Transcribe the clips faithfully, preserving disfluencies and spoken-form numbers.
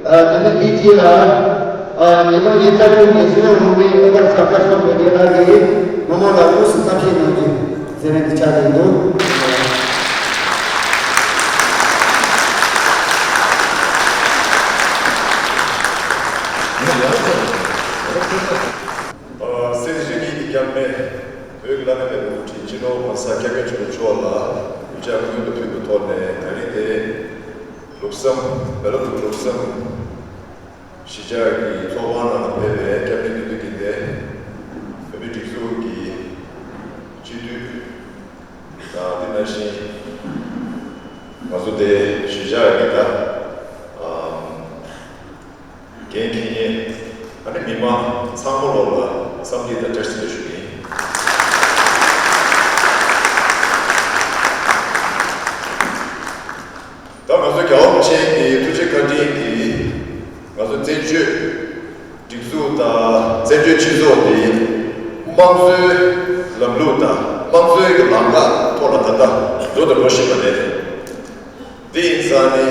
ཨ་དེ་ནས་དེའི་རྗེས་ལ་ཨ་ཉིས་སྟོང་ཉི་ཤུ་རྩ་དྲུག་ཉི་ཤུ་ལོ་ལོན་པའི་ཨོ་ཀར་ས་བཀའ་ཤག་བོད་རྒྱ་ནག་གི་མི་མང་ལ་དངོས་སུ་གཏམ་བཤད་གནང་རྒྱུ་ཟེར་བའི་འདི་ཆགས་བསྡད་འདུག་ཨ་སྲིད་སྤྱི་གཉིས་ཀྱི་སྐྱབས་གནས་བོད་ཀྱི་བླ་ན་མེད་པའི་དབུ་ཁྲིད་སྤྱི་ནོར་༸གོང་ས་༸སྐྱབས་མགོན་ཆེན་པོ་མཆོག་ལ་གུས་ཕྱག་སྔོན་དུ་ཕུལ་བའི་ཐོག་ནས། ད་རིང་དེ་ལུགས་བསམ་བེ་ལ་ལུགས་ལུགས་བསམ་གཞིས་ཆགས་ཀྱི་ཚོགས་ཁང་ནང་ལ་ཕེབས་པའི་སྐྱབས་གནས་དགེ་འདུན་དགེ་ལྡན། བོད་མིའི་སྒྲིག་འཛུགས་ཀྱི་སྤྱི་འཐུས་དང་དེ་ནང་བཞིན་ང་ཚོ་དེ་གཞིས་ཆགས་ཀྱི་ད་ཨམ་འགན་འཁྱེར་མཁན་ཨ་ནི་མི་མང་ཚང་མ་ལོག་ལ་འཚམས་འདྲི་དང་བཀྲ་ཤིས་བདེ་ལེགས་ཞུ་གི་ཡིན། ད་ང་ཚོ་རྒྱལ་བ་རིན་པོ་ཆེ་གི་ཐུགས་རྗེ་བཀའ་དྲིན་གྱིས་ང་ཚོ་བཙན་བྱོལ་སྒྲིག་འཛུགས་དང་བཙན་བྱོལ་སྤྱི་ཚོགས་འདི་དམངས་གཙོའི་ལམ་ལུགས་དང་དམངས་གཙོའི་གི་ལམ་ཁ་ཐོག་ལ་ད་ལྟ་འགྲོ་དང་འགྲོ་བཞིན་པ་རེད། འདི་ཡིན་ཙང་ནི་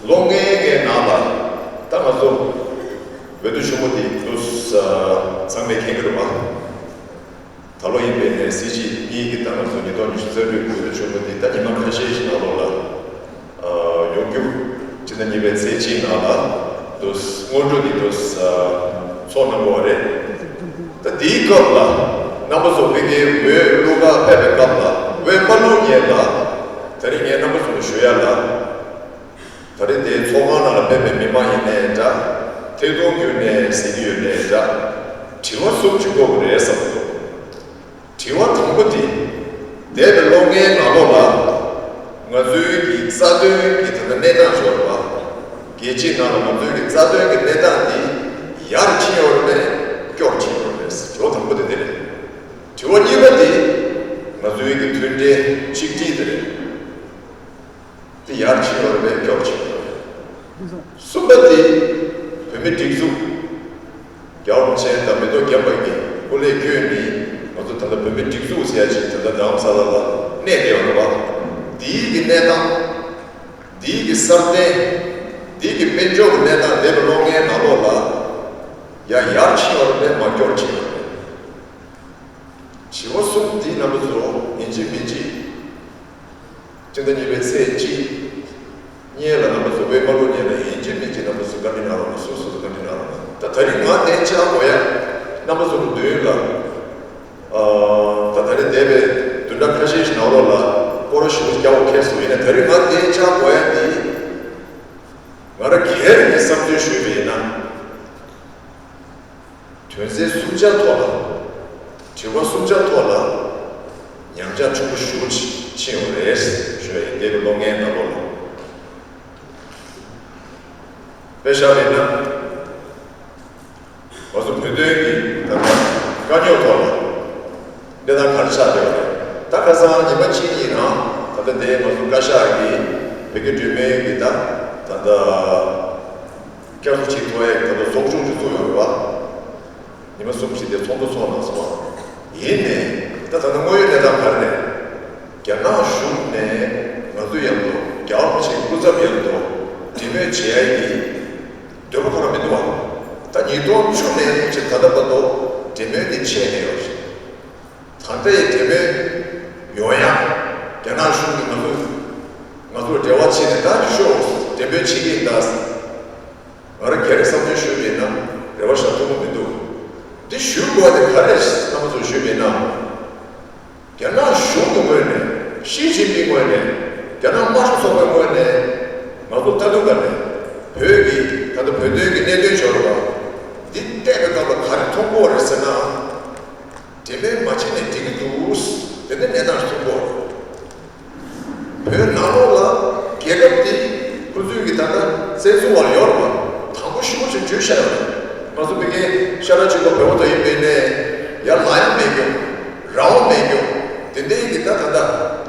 ལོ་ལྔའི་ནང་ལ་ད་ང་ཚོ་འོས་བསྡུ་ཆེན་མོ་འདི་འདུག་ཚང་མས་མཁྱེན་གྱི་རེད་པ། ད་ལོ་ཡིན་པའི་ནས་སྲིད་སྤྱི་གཉིས་ཀྱི་ད་ང་ཚོ་ཉིས་སྟོང་ཉི་ཤུ་རྩ་དྲུག་གི་འོས་བསྡུ་ཆེན་མོ་འདི་ད་ཉི་མ་ཁ་ཤས་ཤིག་ནང་ལོགས་ལ་ཨ་ཡོང་རྒྱུ། སྤྱི་ཟླ་གཉིས་པའི་ཚེས་གཅིག་ནང་ལ་འདུག་སྔོན་འགྲོ་འདི་འདུག་ཚོགས་གནང་དགོས་པ་རེད། ད་འདིའི་སྐབས་ལ་རྣམ་པ་ཚོ་ཕ་གིའི་འོས་བླུག་ག་ཕེབས་པའི་སྐབས་ལ་འོས་མ་བླུག་སྔོན་ལ་ད་རིང་ངས་རྣམ་པ་ཚོ་ལ་ཞུ་ཡ་ལ། ད་རེས་དེའི་ཚོགས་ཁང་ནང་ལ་ཕེབས་པའི་མི་མང་ཡིན་ནའི་འདྲ། ཐད་གཏོང་བརྒྱུད་ནས་གཟིགས་ཀྱི་ཡོད་ནའི་འདྲ། དྲི་བ་གསུམ་ཅིག་དགོས་ཀྱི་རེད་བསམ་འདུག་དྲི་བ་དང་པོ་དེ། འདས་པའི་ལོ་ལྔའི་ནང་ལོགས་ལ་ང་ཚོའི་གི་རྩ་དོན་གྱི་ད་ལྟ་གནས་སྟངས་ཤོར་བ། རྒྱལ་སྤྱིའི་ནང་ལ་ང་ཚོའི་གི་རྩ་དོན་གྱི་གནས་སྟངས་འདི་ཡར་ཕྱིན་ཡོད་རེད་པས་སྐྱོར་ཕྱིན་ཡོད་རེད་པས། དྲི་བ་དང་པོ་དེ་དེ་རེད། དྲི་བ་གཉིས་པ་དེ། ང་ཚོའི་གི་མཐུན་སྒྲིལ་ཆིག་སྒྲིལ་དེ་རེད། དེ་ཡར་ཕྱིན་ཡོད་རེད་པས་སྐྱོར་ཕྱིན་ཡོད་རེད། གསུམ་པ་དེ། བོད་མི་སྒྲིག་འཛུགས། རྒྱལ་བ་རིན་པོ་ཆེ་དང་མེ་ཏོག་རྒྱན་པ་གི་སྐུ་ལས་བསྐྱོན་ནས་ང་ཚོ་ད་ལྟ་བོད་མི་སྒྲིག་འཛུགས་ཟེར་ཡ་ཅིག་ད་ལྟ་རྡ་རམ་ས་ལ་ལ་གནས་བསྡད་ཡོད་རེད་པ། འདིའི་གི་གནས་སྟངས། འདིའི་གི་གསར་བརྟན། འདིའི་གི་དཔལ་འབྱོར་གྱི་གནས་སྟངས་འདས་པའི་ལོ་ལྔའི་ནང་ལོགས་ལ་ཡང་ཡར་ཕྱིན་ཡོད་རེད་པས་མར་སྐྱོར་ཕྱིན་ཡོད་རེད། དྲི་བ་གསུམ་འདི་རྣམ་པ་ཚོ་ཡིན་གཅིག་མིན་གཅིག་སྤྱི་ཟླ་གཉིས་པའི་ཚེས་གཅིག་ཉིན་ལ་རྣམ་པ་ཚོ་འོས་མ་བླུག་སྔོན་ལ་ཡིན་གཅིག་མིན་གཅིག་རྣམ་པ་ཚོ་བཀའ་འདྲི་གནང་རོགས་གནང་། སོ་སོ་སོ་བཀའ་འདྲི་གནང་རོགས་གནང་། ད་ད་རིང་ང་གཏན་འཇགས་དགོས་ཡ་རྣམ་པ་ཚོ་ལ་མདུན་ལ་ཨ་ད་ད་རེས་འདས་པའི་བདུན་ཕྲག་ཁ་ཤས་ཤིག་ནང་ལོགས་ལ་སྐོར་ར་ཞེ་པོ་རྒྱག་དགོས་ཁེལ་སོང་། ཡིན་ནའི་ད་རིང་ང་གཏན་འཇགས་དགོས་ཡ་འདི་ང་རང་སྒེར་གྱི་བསམ་ཚུལ་ཞུས་པ་ཡིན་ན། དོན་ཚན་གསུམ་ཆ་ཐོག་ལ། དྲི་བ་གསུམ་ཆ་ཐོག་ལ་ཉམས་ཆག་ཆེན་པོ་ཞེ་པོ་ཅིག་ཕྱིན་ཡོད་རེད་ཞུ་ཡ་ཡིན། འདས་པའི་ལོ་ལྔའི་ནང་ལོགས་ལ། དཔེ་བཞག་པ་ཡིན་ན། ང་ཚོ་བོད་དོན་གྱི་ད་ལྟ་དཀའ་རྙོག་ཐོག་ལ་གནས་སྟངས་ག་རེ་ཆགས་བསྡད་པ་རེད། ད་ཁ་སང་ཉི་མ་གཅིག་གཉིས་ནང་ད་ལྟ་དེ་ང་ཚོ་བཀའ་ཤག་གིས་བོད་ཀྱི་སྒྲོལ་མའི་གི་ད་ད་ལྟ། བསྐྱར་གསོ་བྱེད་ཐུབ་ཡག་གི་ད་ལྟ་ཚོགས་ཆུང་ཞིག་བཙུགས་ཡོད་རེད་པ། ཉི་མ་གསུམ་བཞི་དེ་ཚོགས་འདུ་ཚོགས་གནང་སོང་བ། ཡིན་ནའི་ད་ད་ལྟ་དངོས་ཡོད་གནས་སྟངས་ག་རེ་རེད། རྒྱ་ནག་གཞུང་ནས་ང་ཚོ་མཉམ་དུ་རྒྱལ་བ་རིན་པོ་ཆེའི་སྐུ་ཚབ་མཉམ་དུ་འབྲེལ་མོལ་བྱེད་ཡག་གི་འདོད་པ་ཁོ་རང་མི་འདུག་བ། ད་ཉིས་སྟོང་བཅུ་ནས་ཕྱིན་ད་ལྟ་བར་དུ་འབྲེལ་མོལ་དེ་བྱས་ནས་ཡོད་རེད། ད་ལྟའི་འབྲེལ་མོལ་ཡོང་ཡ། རྒྱ་ནག་གཞུང་གིས་ང་ཚོ་ང་ཚོར་འབྲེལ་བ་བྱས་ནས་ད་ཤོག་འབྲེལ་མོལ་བྱེད་ཀྱི་ཡིན་ད། ང་རང་སྒེར་བསམ་ཚུལ་ཞུས་པ་ཡིན་ན་རེ་བ་བཞག་ཐུབ་ཀྱི་མི་འདུག་འདི་ཞུ་དགོས་དེ་ག་རེ་རྣམ་པ་ཚོར་ཞུས་པ་ཡིན་ན། རྒྱ་ནག་གཞུང་གི་ངོས་ནས་ཞི་ཅིན་ཕིང་ངོས་ནས་རྒྱ་ནག་དམར་ཤོག་ཚོགས་པའི་ངོས་ནས་ང་ཚོ་ལྟ་འདུག་ག་ནས་བོད་ཀྱི་ད་ལྟ་བོད་དོན་གྱི་གནད་དོན་ཤོར་བ་འདི་བལྟས་པའི་སྐབས་ལ་ག་རེ་མཐོང་གི་རེད་ཟེར་ན། འབྲེལ་མོལ་མ་བྱས་ནས་འགྲིག་གི་འདུག་དེ་འདྲ་གནས་སྟངས་ཤིག་མཐོང་གི་ཡོད་རེད། བོད་ནང་ལོགས་ལ་རྒྱལ་ཁབ་དེ་ཁོ་ཚོའི་གི་ད་ལྟ་བཙན་འཛུལ་བ་ཡོད་རེད་པ། དང་པོ་ཤུགས་ཆེ་བརྗོད་བཞག་ཡོད་རེད། ང་ཚོ་བོད་སྐད་ཤ་ཁྲག་གཅིག་པ་བོད་པ་ཚོ་ཡིན་པའི་ནས་ཡར་ལངས་ཡ་མེད་རྒྱུ། རང་དབང་མེད་རྒྱུ། དེ་འདྲའི་གི་ད་ད་ལྟ་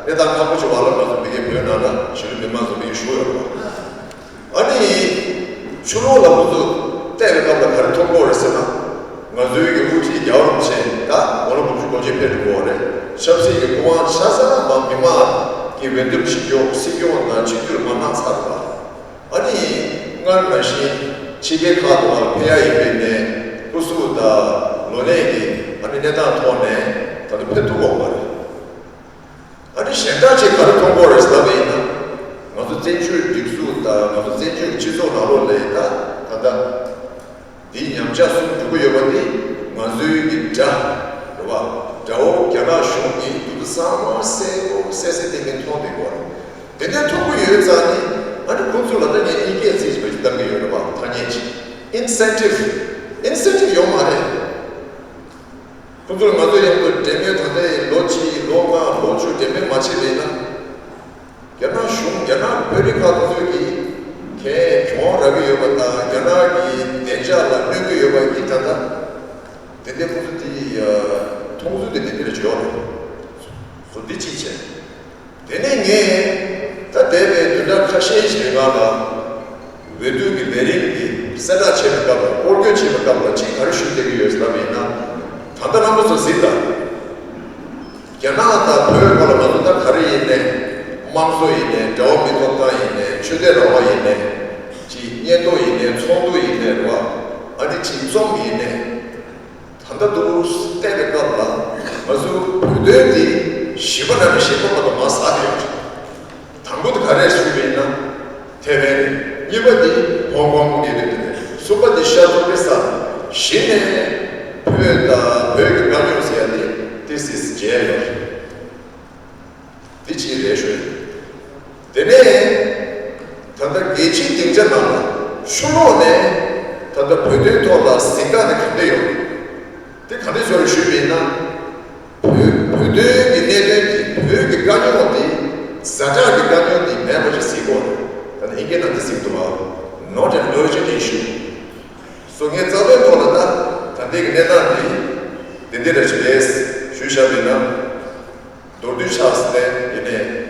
གནས་སྟངས་ཁག་པོ་ཅིག་བར་ལ་ང་ཚོ་བོད་སྐད་བོད་ནང་ལ་གཞིས་ལུས་མི་མང་ཚོ་བོད་སྐད་ཞུ་གི་ཡོད་རེད་པ། ཨ་ནི། ཕྱི་ལོགས་ལ་ཁོ་ཚོ་བལྟས་པའི་སྐབས་ལ་ག་རེ་མཐོང་གི་ཡོད་རེད་ཟེར་ན། ང་ཚོའི་གི་དབུ་ཁྲིད་རྒྱལ་བ་རིན་པོ་ཆེ་ད་དགུང་ལོ་དགུ་བཅུ་གོ་གཅིག་ཕེབས་འགྲོ་གི་ཡོད་རེད། ཆབ་སྲིད་ཀྱི་སྐུ་དབང་ཆ་ཚང་མ་མི་མང་གིས་འོས་འདེམས་བྱེད་རྒྱུ་སྲིད་སྐྱོང་དང་སྤྱི་འཐུས་མ་གནང་ཚར་བ། ཨ་ནི། ནང་བཞིན་ཕྱི་རྒྱལ་ཁག་ཏུ་ཕར་ཕེབས་ཡ་ཡིན་པའི་ནས་སྐུ་གཟུགས་དང་ལོ་ལེགས་ཀྱི་ཨ་ནི་གནས་སྟངས་ཐོག་ནས་ད་ལྟ་ཕེབས་ཐུབ་ཀྱི་ཡོད་མ་རེད། ཨ་ནི་གཞན་དག་ཅིག་ག་རེ་མཐོང་གི་ཡོད་རེད་ཟེར་ལབ་པ་ཡིན་ན། ང་ཚོ་བཙན་བྱོལ་སྒྲིག་འཛུགས་དང་ང་ཚོ་བཙན་བྱོལ་གྱི་སྤྱི་ཚོགས་ནང་ལོགས་ལ་ད་ད་ལྟ་འདི་ཉམས་ཆག་སུ་འགྲོ་གི་ཡོད་པ་འདི་ང་ཚོའི་གི་དགྲ་རེད་བ། དགྲ་བོ་རྒྱ་ནག་གཞུང་གིས་འདུག་འདུག་ཚང་མ་གསལ་པོ་གསལ་གསལ་ཏན་ཏན་མཐོང་བསྡད་ཀྱི་ཡོད་རེད། དེ་འདྲ་མཐོང་གི་ཡོད་ཙང་ནི་ཨ་ནི་ཁོང་ཚོ་ལ་ད་ངས་དབྱིན་སྐད་ཚིག་ཅིག་བེད་སྤྱོད་བཏང་གི་ཡོད་རེད་བ། ཐ་སྙད་ཅིག་ཨིན་སེན་ཊིབ། ཨིན་སེན་ཊིབ་ཡོད་མ་རེད། ཁོང་ཚོར་ང་ཚོ་ཡག་པོ་འབྲེལ་མོལ་ད་ལྟའི་ལོ་གཅིག་ལོ་ལྔ་ལོ་བཅུ་འབྲེལ་མོལ་མ་བྱས་པ་ཡིན་ན། རྒྱ་ནག་གཞུང་རྒྱ་ནག་བོད་རིགས་ཁག་ཚོས་ཀྱིས་གས་གྱོང་རག་གི་ཡོད་པ་དང་རྒྱ་ནག་གི་བདེ་འཇགས་ལ་གནོད་ཀྱི་ཡོད་པ་ཡིན་ད་ལྟ། དེ་འདྲའི་ཁོང་ཚོ་དེ་མཐོང་ཚུལ་དེ་དེ་འདྲ་བྱོས་རེད། སོ་འདི་གཅིག་བྱས། དེ་ནས་ངས་ད་འདས་པའི་བདུན་ཕྲག་ཁ་ཤས་ཤིག་རིང་ལ་འོས་བསྡུ་གི་ལས་རིམ་གྱི་གསལ་བསྒྲགས་བྱེད་པའི་སྐབས་ལ་སྐོར་སྐྱོད་བྱེད་པའི་སྐབས་ལ་ཅིག་ག་རེ་ཞུ་བསྡད་ཀྱི་ཡོད་ཟེར་ལབ་པ་ཡིན་ན། ད་ལྟ་རྣམ་པ་ཚོ་གཟིགས་དང་། རྒྱ་ནག་དང་བོད་བར་ལ་ང་ཚོ་ད་ག་རེ་ཡིན་ནའི་དམངས་གཙོ་ཡིན་ནའི་འགྲོ་བ་མིའི་ཐོབ་ཐང་ཡིན་ནའི་ཆོས་དད་རང་དབང་ཡིན་ནའི་ཅིག་གཉེན་རྟོག་ཡིན་ནའི་ཚོགས་འདུ་ཡིན་ནའི་རེད་བ། ཨ་ནི་ཅིག་རྩོམ་ཡིན་ནའི། ད་ལྟ་འདུག་བལྟས་པའི་སྐབས་ལ་ང་ཚོ་བོད་དོན་འདི་བཞི་པ་འདྲ་མི་བཞི་པ་བར་དུ་མར་ཟག་བསྡད་ཡོད་རེད། དང་པོ་དེ་ག་རེ་ཞུས་པ་ཡིན་ན་ཐེ་ཝན་རེད། གཉིས་པ་དེ་ཧོང་ཀོང་གི་གནད་དོན་དེ་རེད། གསུམ་པ་དེ་ཤར་ཏུར་ཀི་སི་ཐན། བཞི་ནས་བོད་དང་བོད་ཀྱི་དཀའ་རྙོག་ཟེར་ཡ་དེ་ཏི་སིས་མཇལ་ཡོད་རེད། འདི་གཅིག་རེད་ཞུ། དེ་ནས་ད་ལྟ་རྒྱལ་སྤྱིའི་སྡིངས་ཆ་ནང་ལ་ཕྱི་ལོགས་ནས་ད་ལྟ་བོད་དོན་ཐོག་ལ་གཟིགས་སྟངས་དེ་ག་འདྲ་ཡོད། དེ་ག་འདྲ་ཚོར་ཞུས་པ་ཡིན་ན། བོད་བོད་དོན་གྱི་གནད་དོན་དེ་བོད་ཀྱི་དཀའ་རྙོག་དེ་ཛ་དྲག་གི་དཀའ་རྙོག་དེ་མེད་པ་ཞིག་གཟིགས་དགོས་རེད། ད་ནི་ཨིན་སྐད་ནང་དེ་གཟིགས་འདུག་བ། Not an urgent issue. སོ་ངས་རྩ་དོན་ཐོག་ལ་ད་ད་ལྟའི་གི་གནས་སྟངས་དེ་དེ་འདྲ་ཞིག་རེད་ཞུས་བཞག་པ་ཡིན་ན། མདོར་བསྡུས་ཆགས་ཟེར་ནས་ཡིན་ནས་